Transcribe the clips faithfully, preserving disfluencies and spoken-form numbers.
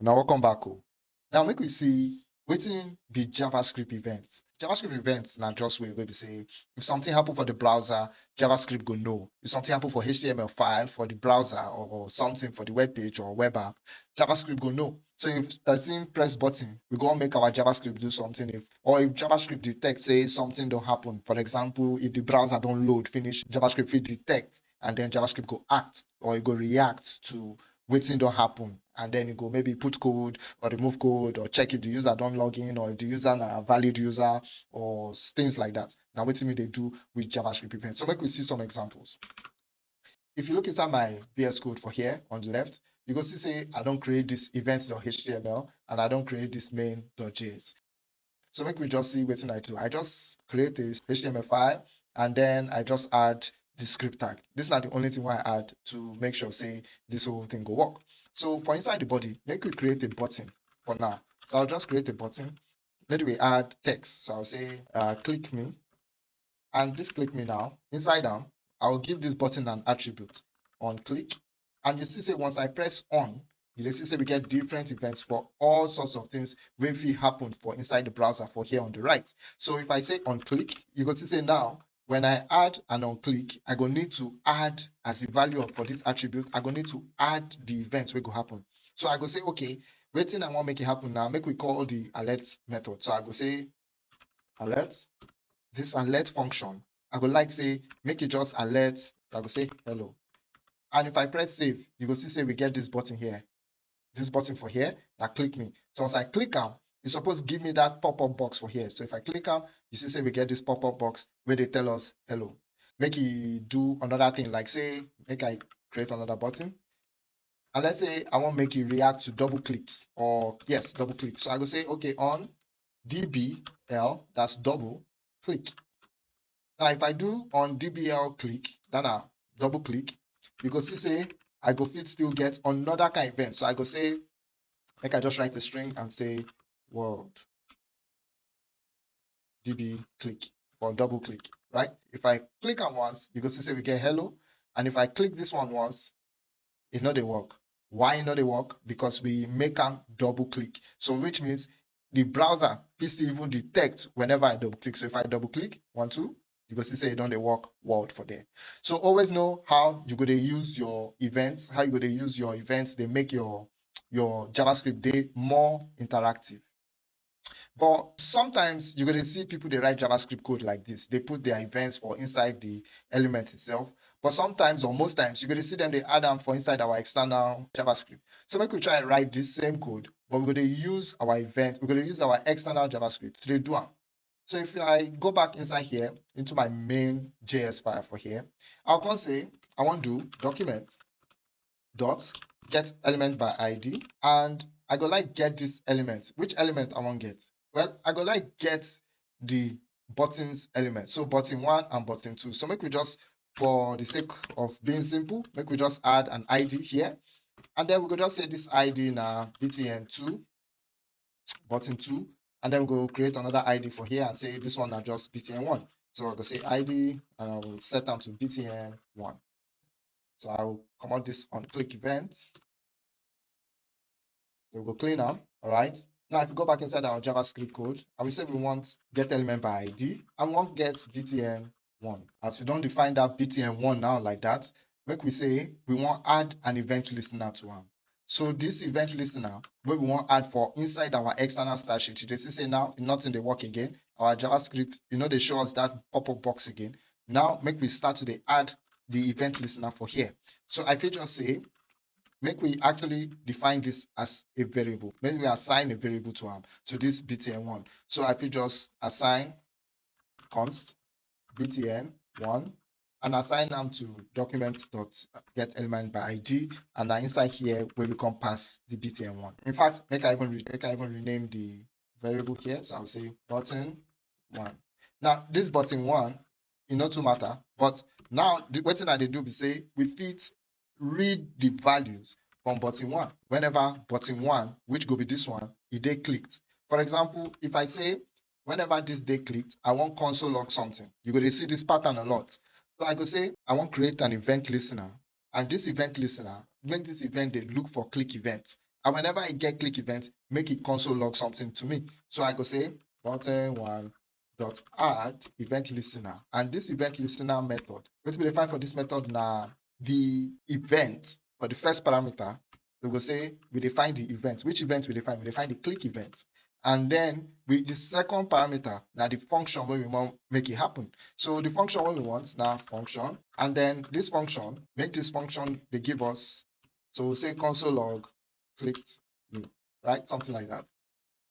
Now, welcome back. Oh. Now, make we see wetin be JavaScript events. JavaScript events na just way wey be say if something happen for the browser, JavaScript go know. If something happen for H T M L file for the browser or something for the web page or web app, JavaScript go know. So if person press button, we go make our JavaScript do something. If, or if JavaScript detect say something don happen, for example, if the browser don load finish, JavaScript fit detect and then JavaScript go act or e go react to wetin don happen, and then e go maybe put code or remove code or check if the user don log in or if the user na valid user or s- things like that. Na wetin we dey do with JavaScript events. So make we see some examples. If you look inside my V S Code for here on the left, you go see say I don create this event.html and I don create this main.js. So make we just see wetin I do. I just create a H T M L file and then I just add the script tag. This is not the only thing I add to make sure say this whole thing go work. So for inside the body, make we create a button for now. So I'll just create a button. Maybe we add text. So I'll say uh, click me. And this click me now, inside am, I'll give this button an attribute on click. And you see say once I press on, you dey see say we get different events for all sorts of things wey fit happen for inside the browser for here on the right. So if I say on click, you go see say now when I add an on click, I go need to add as the value of for this attribute, I go need to add the events wey go happen. So I go say, okay, wetin I wan make e happen now, make we call the alert method. So I go say alert, this alert function, I go like say make e just alert, I go say hello. And if I press save, you go see say we get this button here. This button for here, na click me. So once I click am, e suppose give me that pop-up box for here. So if I click am, you see say we get this pop-up box wey dey tell us hello. Make e do another thing, like say make I create another button. And let's say I wan make e react to double clicks or yes, double click. So I go say, okay, on D B L, that's double click. Now, if I do on D B L click, that na double click, you go see say I go fit still get another kind event. So I go say, make I just write a string and say world D B click or double click, right? If I click am once, you go see say we get hello. And if I click this one once, e no dey work. Why e no dey work? Because we make am double click. So which means the browser fit still even detect whenever I double click. So if I double click, one, two, you go see say e don dey work world for there. So always know how you go dey use your events, how you go dey use your events, dey make your your JavaScript dey more interactive. But sometimes you go dey see people dey write JavaScript code like this. They put their events for inside the element itself. But sometimes or most times you go dey see them dey add am for inside our external JavaScript. So make we try write this same code, but we go dey use our event, we go dey use our external JavaScript to dey do am. So if I go back inside here into my main J S file for here, I'll come say I wan do document dot get element by I D, and I go like get this element. Which element I wan get? Well, I go like get the buttons element. So button one and button two. So make we just, for the sake of being simple, make we just add an I D here. And then we go just say this I D na B T N two, button two. And then we go create another I D for here and say this one na just B T N one. So I go say I D and I will set am to B T N one. So I will comot this on click event. So we go clean am, all right? Now, if we go back inside our JavaScript code, and we say we want get element by I D, and we want get B T N one. As we don define that B T N one now like that, make we say we wan add an event listener to am. So this event listener wey we wan add for inside our external style sheet, you dey see say now nothing dey work again. Our JavaScript, e no dey show us that pop-up box again. Now make we start to dey add the event listener for here. So I fit just say, make we actually define this as a variable. Make we assign a variable to am, to this B T N one. So I fit just assign const B T N one and assign am to document dot get element by I D, and na inside here wey we come pass the B T N one. In fact, make I even re-, make I even rename the variable here. So I'll say button one. Now, this button one, e no too matter, but now the, wetin I dey do be say we fit read the values from button one. Whenever button one, which go be this one, e dey clicked. For example, if I say whenever this dey clicked, I wan console log something. You go dey see this pattern a lot. So I go say I wan create an event listener, and this event listener, make this event dey look for click events. And whenever I get click event, make it console log something to me. So I go say button one dot add event listener. And this event listener method, wetin we dey find for this method na the event for the first parameter. We go say we dey find the event. Which event we dey find? We dey find the click event. And then with the second parameter, na the function wey we wan make it happen. So the function wey we want na function. And then this function, make this function dey give us, so we say console log clicked me, right? Something like that.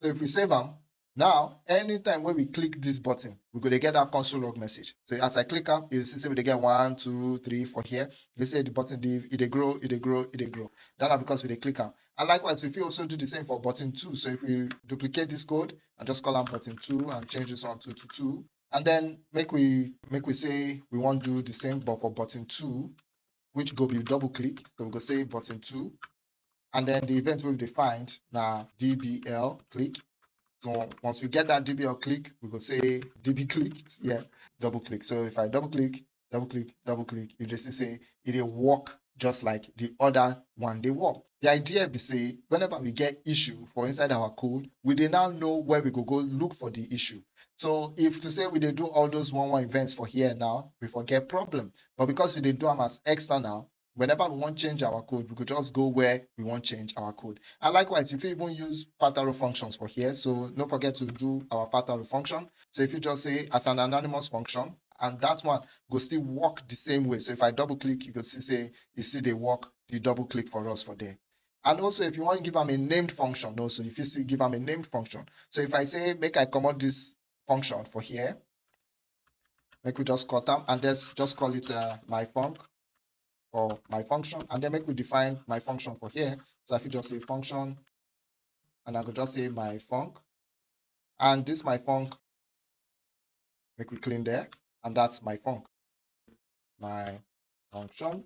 So if we save am, now anytime wey we click this button, we go dey get that console log message. So as I click am, you see say we dey get one, two, three for here. You see the button, the, e dey grow, e dey grow, e dey grow. That na because we dey click am. And likewise, we fit also do the same for button two. So if we duplicate this code and just call am button two and change this one to, to two, and then make we, make we say we wan do the same, but for button two, which go be double click. So we go say button two, and then the event wey we dey find na D B L click. So once we get that D B L click, we go say D B clicked, yeah, double click. So if I double click, double click, double click, you just see say e dey work just like the other one dey work. The idea be say whenever we get issue for inside our code, we dey now know where we go go look for the issue. So if to say we dey do all those one one events for here now, we for get problem. But because we dey do am as external, whenever we wan change our code, we go just go where we wan change our code. And likewise, you fit even use fact arrow functions for here. So no forget to do our fact arrow function. So if you just say as an anonymous function, and that one go still work the same way. So if I double click, you go see say e still dey work the double click for us for there. And also, if you wan give am a named function also, you fit still give am a named function. So if I say make I comot this function for here, make we just cut am and just, just call it, uh, my func or my function, and then make we define my function for here. So I fit just say function, and I go just say my func, and this my func, make we clean there, and that's my func, my function.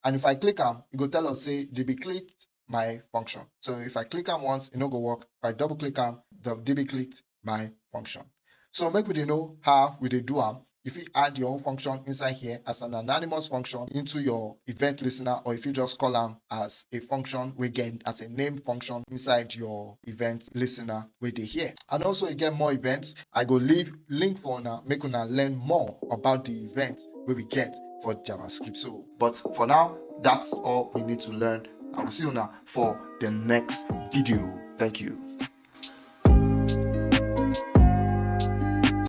And if I click am, e go tell us say D B clicked my function. So if I click am once, e no go work. If I double click am, the D B clicked my function. So make we dey know how we dey do am. You fit add your own function inside here as an anonymous function into your event listener, or if you just call am as a function wey get as a name function inside your event listener wey dey here. And also, you get more events. I go leave link for una, make una learn more about the event wey we get for JavaScript. So, but for now, that's all we need to learn. I will see una for the next video. Thank you.